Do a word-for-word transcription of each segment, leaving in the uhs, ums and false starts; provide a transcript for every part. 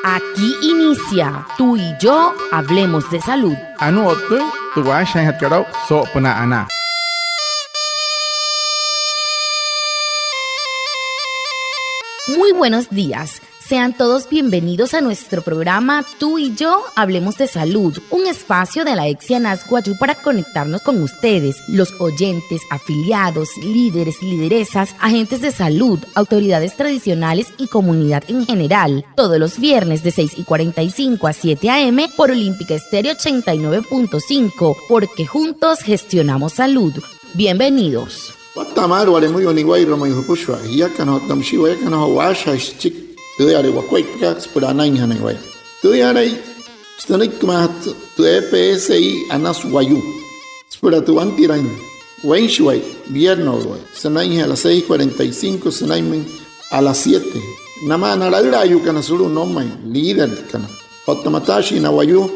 Aquí inicia Tú y yo hablemos de salud. Anuu o'ttüü tü waashajaainjatkat aa'u soo'opünaa anaa. Muy buenos días. Sean todos bienvenidos a nuestro programa Tú y yo hablemos de salud, un espacio de la EPSI Anas Wayuu para conectarnos con ustedes, los oyentes, afiliados, líderes, lideresas, agentes de salud, autoridades tradicionales y comunidad en general. Todos los viernes de seis y cuarenta y cinco a siete a. m. por Olímpica Estéreo ochenta y nueve punto cinco, porque juntos gestionamos salud. Bienvenidos. Watta'a maalü wale müyua niwairua ma'i jüpüshua jiakana otta müshii wayakana joo waashajaashii süchiki tüüyale wakuaippakat süpüla anainjanain waya. Tüüyalai, sünüikimaajatü tü EPSI Anas Wayuu süpüla tü wantiraain weinshiwai, vierno'uluwai, sünainjee a las seis cuarenta y cinco sünainmüin a las siete, namaa na laülaayuukana sulu'u noumain, líderkana otta mataashii na wayuu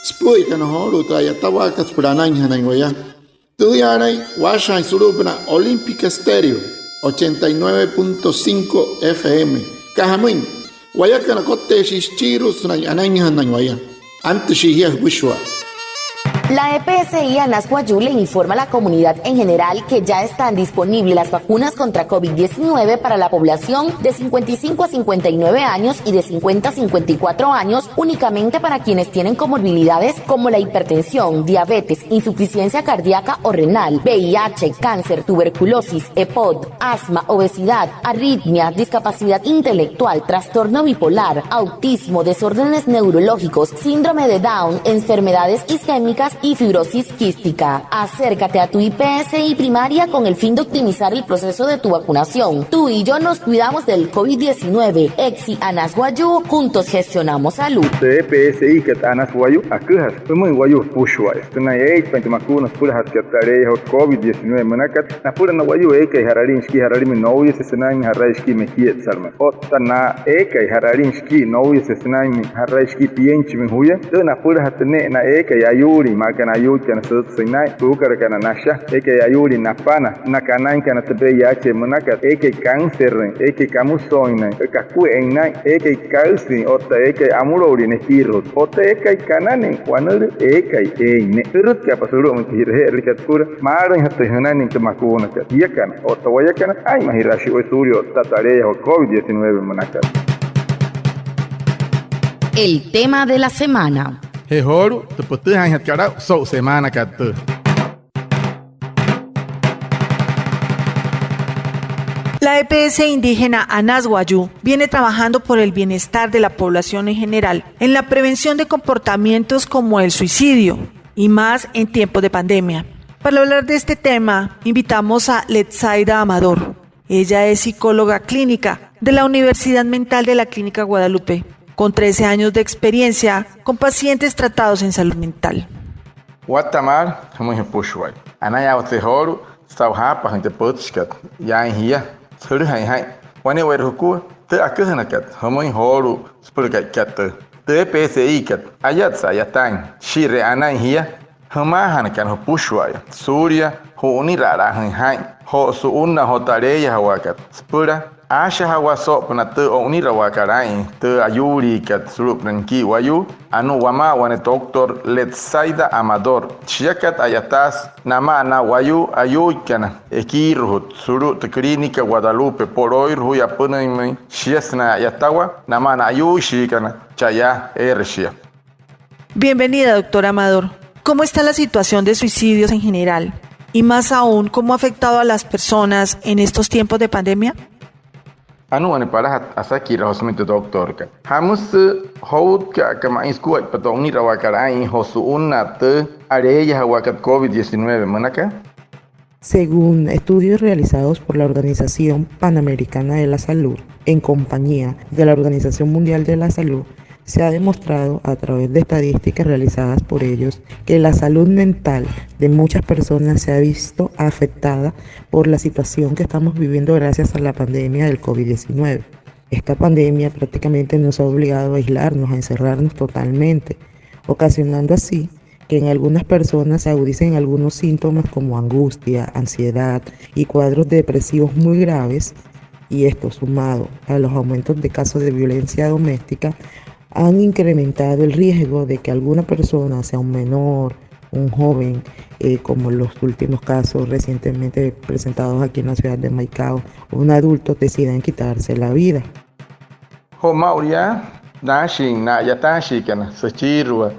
süpü'üyakana joolu'u tü a'yatawaakat süpüla anainjanain waya. Tüüyaalain waashajaain sulu'upünaa Olímpica Estéreo ochenta y nueve punto cinco F M, aka jamüin wayakana kotteeshii süchiirua sünain anainjanain waya. Antüshii jia jüpüshua. La EPSI Anas Wayuu le informa a la comunidad en general que ya están disponibles las vacunas contra COVID diecinueve para la población de cincuenta y cinco a cincuenta y nueve años y de cincuenta a cincuenta y cuatro años, únicamente para quienes tienen comorbilidades como la hipertensión, diabetes, insuficiencia cardíaca o renal, V I H, cáncer, tuberculosis, EPOC, asma, obesidad, arritmia, discapacidad intelectual, trastorno bipolar, autismo, desórdenes neurológicos, síndrome de Down, enfermedades isquémicas y fibrosis quística. Acércate a tu IPSI primaria con el fin de optimizar el proceso de tu vacunación. Tú y yo nos cuidamos del COVID diecinueve. EPSI Anas Wayuu, juntos gestionamos salud. Tü EPSIkat Anas Wayuu aküjasü jümüin wayuu jüpüshua'aya sünain eeitpain tü makuuna süpülajatkat tü aleeyajawaa COVID diecinueve münakat. Napüla na wayuu eekai ja'ralin shikii ja'ralimüin nouyase sünainmüin ja'rai shikii mekietsalümüin, otta na eekai ja'ralin shikii nouyase sünainmüin ja'rai shikii pienchimüin juya, tü napülajatü ne'e na eekai ayuulin maa aka na ayuuikana sütsüin naa'in, tuukalakana nasha, eekai ayuulin napana, na kanainkana tü V I H münakat, eekai kanserüin, eekai kamüsooinnain, kakue'ein naa'in, eekai kaüsüin otta eekai amüloulin nekiiru'ut, otta eekai kananüin wanülüü eekai eein ne'e. Jürütkaapa sulu'umüin tü ji'raje'erülikat süpüla maalüinjatüin jünainüin tü makuunakat jiakana otta wayakana, aa'inmajiraashii waya suulia otta tü aleeyajawaa COVID diecinueve münakat. El tema de la semana. Je joolu'u tü pütüjaainjatkat aa'u so'u semaanakat tüü. La EPS indígena Anas Wayuu viene trabajando por el bienestar de la población en general, en la prevención de comportamientos como el suicidio, y más en tiempos de pandemia. Para hablar de este tema, invitamos a Letsaida Amador. Ella es psicóloga clínica de la Universidad Mental de la Clínica Guadalupe, con trece años de experiencia con pacientes tratados en salud mental. Watta'a maalü jümüin jüpüshua'aya. Anayaawatse joolu'u saa'u jaapajüin tü pütchikat yaain jia, jülüjain jaa'in wane'ewai jukua tü aküjünakat jümüin joolu'u süpüla ka'ikat tüü. Tü EPSIkat, ayatsü a'yataain shii'iree anain jia jümaajanakana jüpüshua'aya suulia ju'unira'alaajüin jaa'in joo su'unnaa joo tü aleeyajawaakat süpüla aashajawaa soo'opünaa tü o'unirawaakat aa'in tü ayuuliikat sulu'upünaa nikii wayuu. Anuu wamaa wane doctor Letsaida Amador, shiakat a'yataasü namaa na wayuu ayuuikana ekiiru'ujut sulu'u tü Clínica Guadalupe, polooirua juya apünüinmüin shia sünain a'yatawaa namaa na ayuuishiikana cha'aya eere shia. Bienvenida, doctor Amador. ¿Cómo está la situación de suicidios en general? Y más aún, ¿cómo ha afectado a las personas en estos tiempos de pandemia? Anuu wane palajat asakiraa joo sümüin tü doctorkat. ¿Jamüsü joutka'aka ma'i sukuaippa tü o'unirawaakat aa'in joo su'unnaa tü aleeyajawaakat COVID diecinueve münaka? Según estudios realizados por la Organización Panamericana de la Salud, en compañía de la Organización Mundial de la Salud, se ha demostrado a través de estadísticas realizadas por ellos que la salud mental de muchas personas se ha visto afectada por la situación que estamos viviendo gracias a la pandemia del COVID diecinueve. Esta pandemia prácticamente nos ha obligado a aislarnos, a encerrarnos totalmente, ocasionando así que en algunas personas se agudicen algunos síntomas como angustia, ansiedad y cuadros depresivos muy graves, y esto sumado a los aumentos de casos de violencia doméstica, han incrementado el riesgo de que alguna persona, sea un menor, un joven, eh, como los últimos casos recientemente presentados aquí en la ciudad de Maicao, un adulto, decidan quitarse la vida. Joo maa'ulu yaa, naashin na a'yataashiikana süchiirua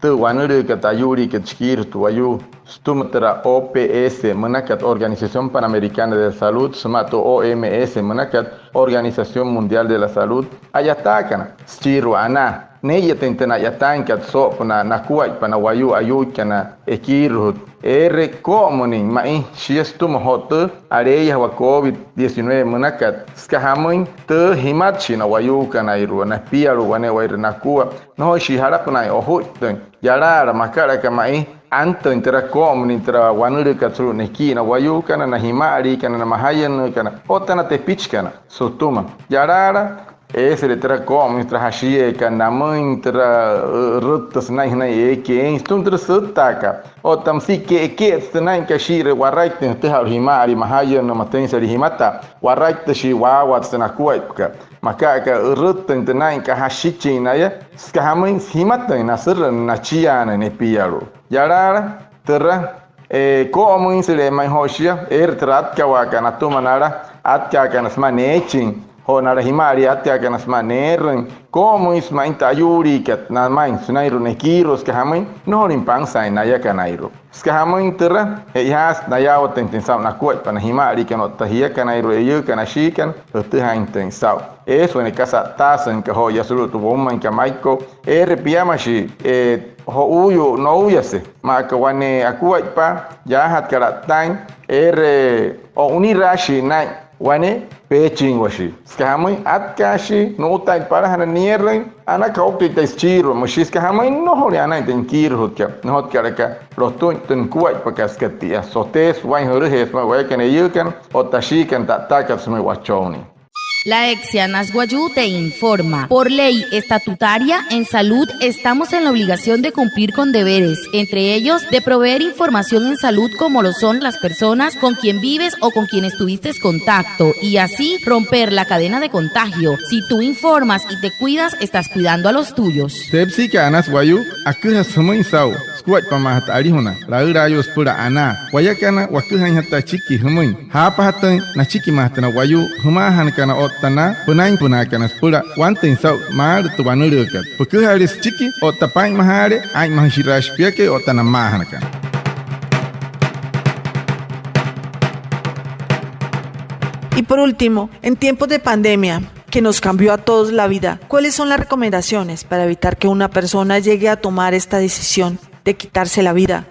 tü wanülüükat ayuuliikat shikiirujut tü wayuu sütüma türa O P S münakat, Organización Panamericana de la Salud, sümaa tü O M S münakat, Organización Mundial de la Salud, a'yataakana süchiirua anaa. Nee'iyatüin tü na'yataainkat soo'opünaa nakuaippa na wayuu ayuuikana ekiirujut, eere koo'omünüin ma'i shia sütüma joo tü aleeyajawaa COVID diecinueve münakat, süka jamüin, tü jimatshii na wayuukanairua nepialu'u wane wa'ire nakua. Nnojoishii jalapünaain ojuittüin yalaala, makalaka ma'i antüin türa koo'omünüin türa wanülüükat sulu'u nekii na wayuukana, na jima'aliikana, na majayünnüükana otta na tepichikana sütüma. Yalaala, eesüle türa koo'omüin türa jashieekat namüin, türa, ü, ürüttüsü naa'in jünain eekai eein sütüma türa süttaakat. Otta müsia ke'eke'etsü tü naa'inkat shii'iree waraittüin jütüjaa aa'ulu jima'alii, majayünnüü, matüinsalii jimataa, waraittüshii waawatsü tü nakuaippakat. Maa aka aka ürüttüin tü naa'inkat, jashichin naya, süka jamüin, jimatüin nasürü nachiaanüin nepialu'u. Yalaala, türa, ee, koo'omüinsüle ma'i joo shia, eere türa atkawaakat natüma nala atkaakana sümaa neechin, joo nala jima'alii atkaakana sümaa neerüin, koo'omüinsü ma'i tü ayuuliikat namain sünainru'u nekiirua, süka jamüin nnojolüin pansaain nayakanairua. Süka jamüin türa, che'ojaasü nayaawatüinjatüin saa'u nakuaippa na jima'aliikana otta jiakanairua, eiyuukana, ashiikana, jütüjaainjatüin saa'u. Eesü wane kasa a'ttaasüinka joo yaa sulu'u tü woumainkat Maiko'u, eere piamashii, ee, jo'uuyuu nouyase, maa aka wane akuaippaa yaajatkat a'ttaain, eere o'uniraashii naa'in wane peechinwashii. Süka jamüin, atkaashii, nu'utaain palajana nierüin, anakaja ouktüin taya süchiirua, müshi. Süka jamüin, nnojolüin anain tü nikiirujutkat, nnojotkalaka lotüin tü nukuaippakat süka tia. Soteesü waa'in, jülüjeesü ma'i wayakana, eiyuukana otta ashiikana, ta'ttaakat sümüin wachonnii. La EPSI Anas Wayuu te informa. Por ley estatutaria, en salud estamos en la obligación de cumplir con deberes, entre ellos de proveer información en salud como lo son las personas con quien vives o con quien tuviste contacto, y así romper la cadena de contagio. Si tú informas y te cuidas, estás cuidando a los tuyos. Tü EPSIkat Anas Wayuu aküjasü jümüin saa'u sukuaippamaajatü alijuna laülaayuu süpüla anaa. Wayakana waküjainjatü achiki jümüin, jaapajatüin nachikimaajatü na wayuu jümaajanakana otta na pünainpünaakana süpüla wantüin saa'u maalü tü wanülüükat. Püküjaale süchiki otta paa'inmajaale, aa'inmajüshiraashi piakai otta na pümaajanakana. Y por último, en tiempos de pandemia, que nos cambió a todos la vida, ¿cuáles son las recomendaciones para evitar que una persona llegue a tomar esta decisión de quitarse la vida?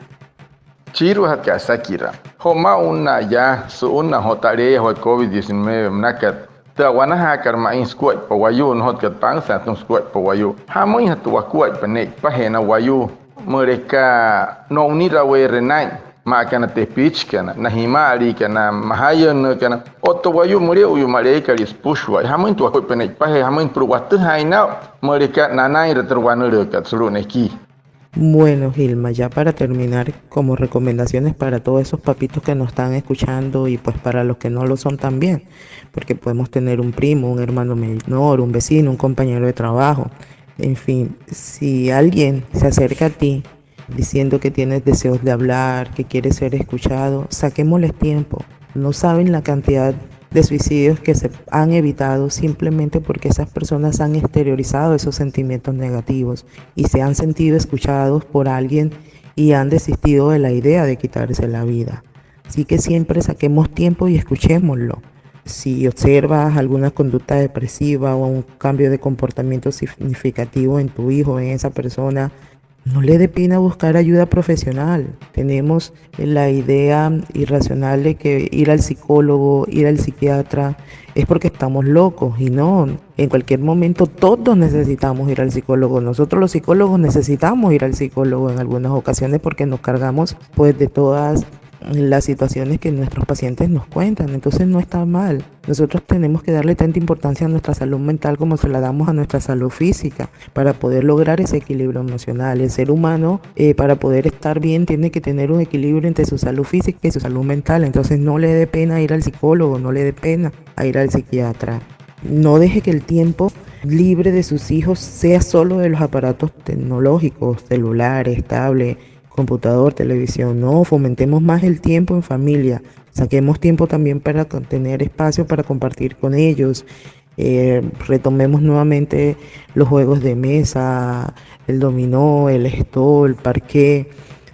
Süchiiruajatkat asakiraa, joo maa'unnaa yaa sü'unnaa joo tü aleeyajawaa COVID diecinueve münakat, tü a'wanajaakat ma'i sukuaippa wayuu, nnojotkat pansaa atüma sukuaippa wayuu, jamüinjatü wakuaippa ne'ipajee na wayuu müleka no'uniraweere naa'in, maa aka na tepichikana, na jima'aliikana, na majayünnüükana otta wayuu müle'uyuu maleiwakalia süpüshua. Jamüinjatü wakuaippa ne'ipajee, jamüinjatü süpüla watüjaain naa'u müleka nanainre türa wanülüükat sulu'u nekii. Bueno, Gilma, ya para terminar, como recomendaciones para todos esos papitos que nos están escuchando y, pues, para los que no lo son también, porque podemos tener un primo, un hermano menor, un vecino, un compañero de trabajo, en fin, si alguien se acerca a ti diciendo que tienes deseos de hablar, que quiere ser escuchado, saquémosle tiempo. No saben la cantidad de suicidios que se han evitado simplemente porque esas personas han exteriorizado esos sentimientos negativos y se han sentido escuchados por alguien y han desistido de la idea de quitarse la vida. Así que siempre saquemos tiempo y escuchémoslo. Si observas alguna conducta depresiva o un cambio de comportamiento significativo en tu hijo, en esa persona, no le dé pena buscar ayuda profesional. Tenemos la idea irracional de que ir al psicólogo, ir al psiquiatra, es porque estamos locos, y no. En cualquier momento todos necesitamos ir al psicólogo. Nosotros los psicólogos necesitamos ir al psicólogo en algunas ocasiones porque nos cargamos, pues, de todas las situaciones que nuestros pacientes nos cuentan. Entonces no está mal. Nosotros tenemos que darle tanta importancia a nuestra salud mental como se la damos a nuestra salud física para poder lograr ese equilibrio emocional. El ser humano, eh, para poder estar bien, tiene que tener un equilibrio entre su salud física y su salud mental. Entonces no le dé pena ir al psicólogo, no le dé pena a ir al psiquiatra. No deje que el tiempo libre de sus hijos sea solo de los aparatos tecnológicos, celulares, tablet, computador, televisión. No, fomentemos más el tiempo en familia. Saquemos tiempo también para co- tener espacio para compartir con ellos. Eh, retomemos nuevamente los juegos de mesa, el dominó, el stop, el parqués.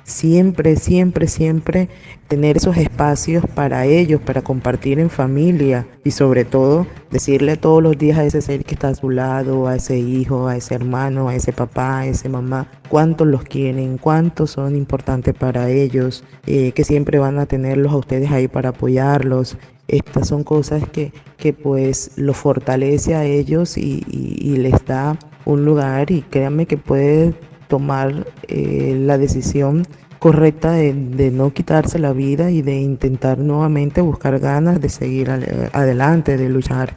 Siempre, siempre, siempre tener esos espacios para ellos, para compartir en familia y sobre todo decirle todos los días a ese ser que está a su lado, a ese hijo, a ese hermano, a ese papá, a esa mamá, cuánto los quieren, cuánto son importantes para ellos, eh, que siempre van a tenerlos a ustedes ahí para apoyarlos. Estas son cosas que, que pues los fortalece a ellos y, y- y les da un lugar y créanme que puede tomar eh, la decisión correcta de, de no quitarse la vida y de intentar nuevamente buscar ganas de seguir al- adelante, de luchar.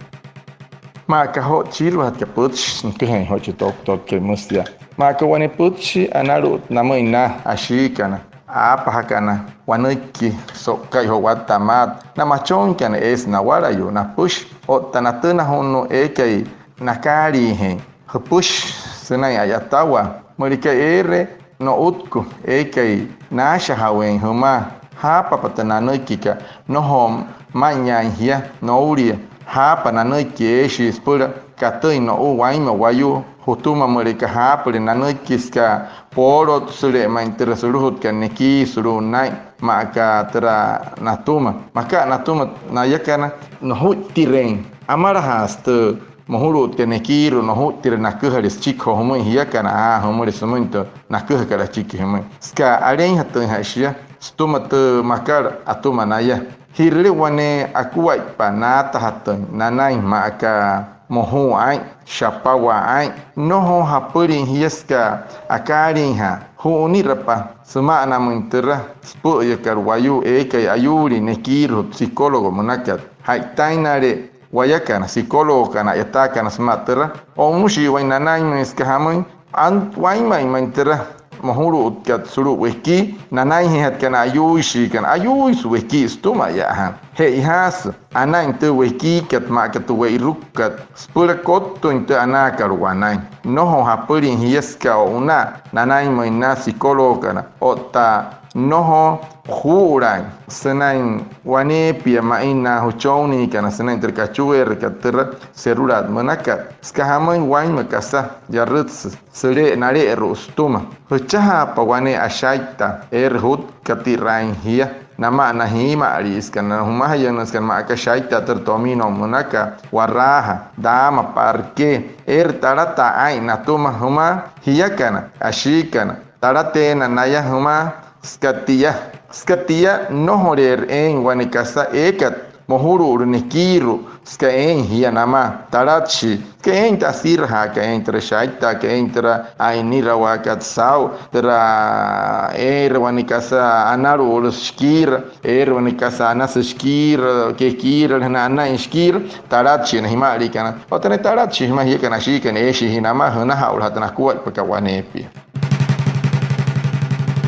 Maa aka joo, chiiruajatkat pütchi nüküjeein joo chi toktotkai müsü yaa. Maa aka wane pütchi analu'ut namüin na ashiikana aapajakana wanüiki so'uka'i joo watta'a maat, na machonkiana eesü nawalayuu, napüshi otta natünajunnuu eekai nakaaliijeein, jüpüshi sünain a'yatawaa. Müleka eere no'utku eekai naashajaweein jümaa, jaapapa tü nanüikikat, nnojo maa'inyaain jia noulia. Jaapa nanüiki eeshii süpüla katüin no'u wainma wayuu jütüma, müleka jaapüle nanüiki süka poolotsüle ma'i türa sulu'ujatkat nekii sulu'u naa'in, maa aka türa natüma. Maka natüma nayakana nojuittireein, amalajaasü tü mojulu'utkat nekiiru'u nojuittire naküjale süchiki joo jümüin jiakana, aa, jümüle sümüin tü naküjakat achiki jümüin. Süka aleinjatüinja'a shia sütüma tü makat atüma naya. Ji'rüle wane akuaippa naatajatüin nanain maa aka mojuu aa'in, shapawaa aa'in, nnojo japülin jia süka akaaliijaa. Ju'unirapa süma'anamüin türa süpü'üyakat wayuu eekai ayuulin nekiiru'u, psicólogo münakat. Ja'itainale wayakana, psicólogokana a'yataakana sümaa türa, o'unüshii waya nanainmüin süka jamüin, an- wainmain ma'i türa mojulu'utkat sulu'u wekii, nanainjeejatkana ayuuishiikana, ayuuisü wekii sütüma a'ya'ajaa. Je'ijaasü anain tü wekiikat maa aka tü we'irukukat süpüla kottüin tü anaakat wanain. Nnojo japülin jia süka o'unaa nanainmüin na psicólogokana otta nnojo juu'ulaain sünain waneepia ma'i na jüchonniikana sünain tü kachueerakat türa celular münakat, süka jamüin wainma kasa yarütsü süle'e nale'eru'u sütüma. Jüchajaapa wane ashaitaa eere jutkatiraain jia namaa na jiima'aliisükana, na jümajayünnüsükana maa aka shaitaa türa dominó münakat, waraaja, dama, parqués, eere talataa aa'in natüma jümaa jiakana, ashiikana. Talateena naya jümaa süka tia, süka tia nnojoleerü eein wane kasa eekat mojulu'ulu nekiiru'u, süka eein jia namaa. Talatshii süka eein tü asirajaakat, eein türa shaitaakat, eein türa a'inirawaakat saa'u, türa eere wane kasa analu'ulüsü shikiira, eere wane kasa anasü shikiira, kekiira, anain shikiira. Talatshii na jima'aliikana otta ne'e talatshii jümaa jiakana ashiikana, eeshii jia namaa, jünaja'ulujatü na akuaippakat waneepia.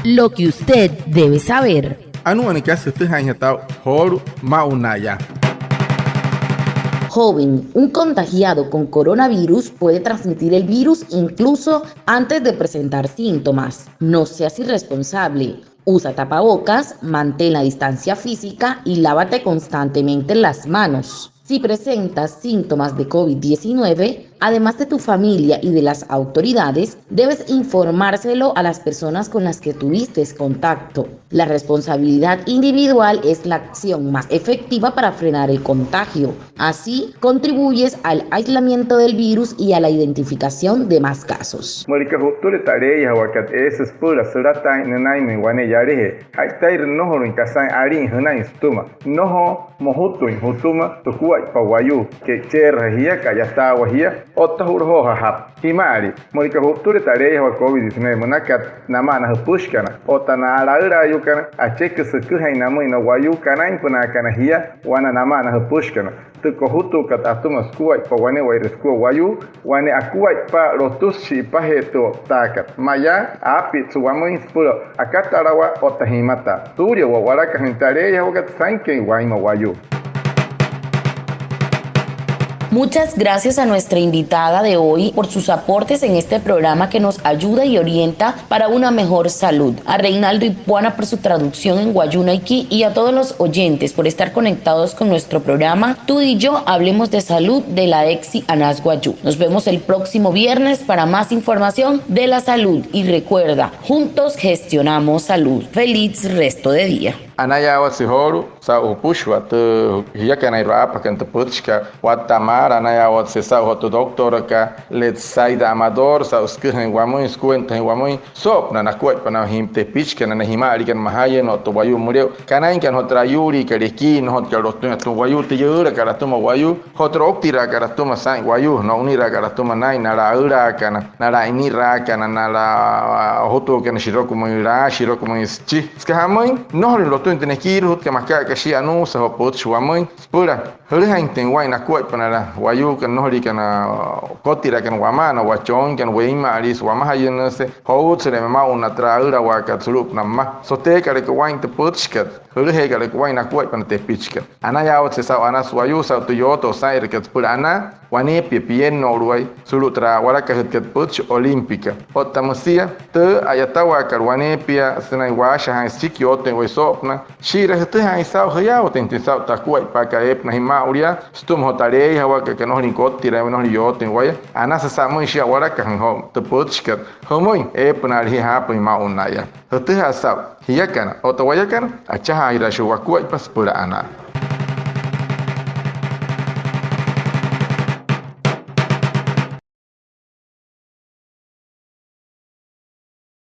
Lo que usted debe saber. Anuu wane kasa jütüjaainjatü aa'u joolu'u maa'ulu yaa. Joven, un contagiado con coronavirus puede transmitir el virus incluso antes de presentar síntomas. No seas irresponsable. Usa tapabocas, mantén la distancia física y lávate constantemente las manos. Si presentas síntomas de covid diecinueve, además de tu familia y de las autoridades, debes informárselo a las personas con las que tuviste contacto. La responsabilidad individual es la acción más efectiva para frenar el contagio. Así, contribuyes al aislamiento del virus y a la identificación de más casos. Müleka ju'ttüle tü aleeyajawaakat, eesü süpüla sülataain nünainmüin wane yalajee. Ja'itairü nnojolüin kasain alin jünain sütüma. Nnojo mojutüin jütüma tü sukuaippa wayuu, ke'icheerüja jia, ka'yataawa jia otta ju'lojoo jajapü. Jima'alii, müleka ju'ttüle tü aleeyajawaa covid diecinueve münakat, namaa na jüpüshikana otta na laülaayuukana, acheküsü jüküjain namüin na wayuu kanainpünaakana jia wanaa namaa na jüpüshikana. Tü kojutuukat atüma sukuaippa wane'ewai sükua wayuu, wane akuaippa lotüsü shi'ipajee tü o'ttaakat. Mayaa, aapitsü wamüin süpüla akatalawaa otta jimataa. Suulia wa'walakajüin tü aleeyajawaakat sainküin wainma wayuu. Muchas gracias a nuestra invitada de hoy por sus aportes en este programa que nos ayuda y orienta para una mejor salud, a Reinaldo Ipuana por su traducción en wayuunaiki y a todos los oyentes por estar conectados con nuestro programa Tú y yo hablemos de salud de la EPSI Anas Wayuu. Nos vemos el próximo viernes para más información de la salud. Y recuerda, juntos gestionamos salud. Feliz resto de día. Anayaawatse joolu'u saa'u jüpüshua tü jiakanairua aapakana tü pütchikat, watta maala. Anayaawatse saa'u joo tü doctorakat Letsaida Amador saa'u süküjüin wamüin, sükuentajüin wamüin soo'opünaa nakuaippa na tepichikana, na jima'aliikana majayünnüü otta wayuu müle'u kanainkana joo türa ayuuliikat ekii, nnojotkat lotüin atüma wayuu, tü yüülakat atüma wayuu joo türa ouktiraakat atüma saa'in wayuu, no'uniraakat atüma naa'in, na laülaakana, na la'iniraakana, na la ojutuukana shirokumüin laa, shirokumüin süchi. Süka jamüin, nnojolüin lotüin tü nekiiru'ujutkat, maa aka shia anuusa joo pütchi wamüin süpüla jülüjainjatüin waa'in nakuaippa na wayuukana nnojoliikana kotiraakana wamaa, na wachooinkana, weinma'aliisü, wamajayünnüse, joutsüle maa'ulu na türa aülawaakat sulu'upünaa mma. Soteekalaka waa'in tü pütchikat, jülüjeekalaka waa'in nakuaippa na tepichikana. Anayaawatse saa'u Anas Wayuu saa'u tü yootoo saa'inrakat süpüla anaa waneepia pienno'uluwai sulu'u türa a'walakajütkat pütchi olímpica. Otta müsia tü a'yatawaakat waneepia sünain waashajaain süchiki yootüin waya soo'opünaa, shii'iree jütüjaain saa'u, jüyaawatüinjatüin saa'u tü akuaippaakat eepünaa jia maa'ulu yaa sütüma joo tü aleeyajawaakat aka nnojolüin kottiraain waya, nnojolüin yootüin waya. Anasü sa'müin shia a'walakajüin joo tü pütchikat jümüin eepünaale jia jaapüin maa'ulu naya. Jütüjaa saa'u jiakana otta wayakana, achajaajiraashii wakuaippa süpüla anaa.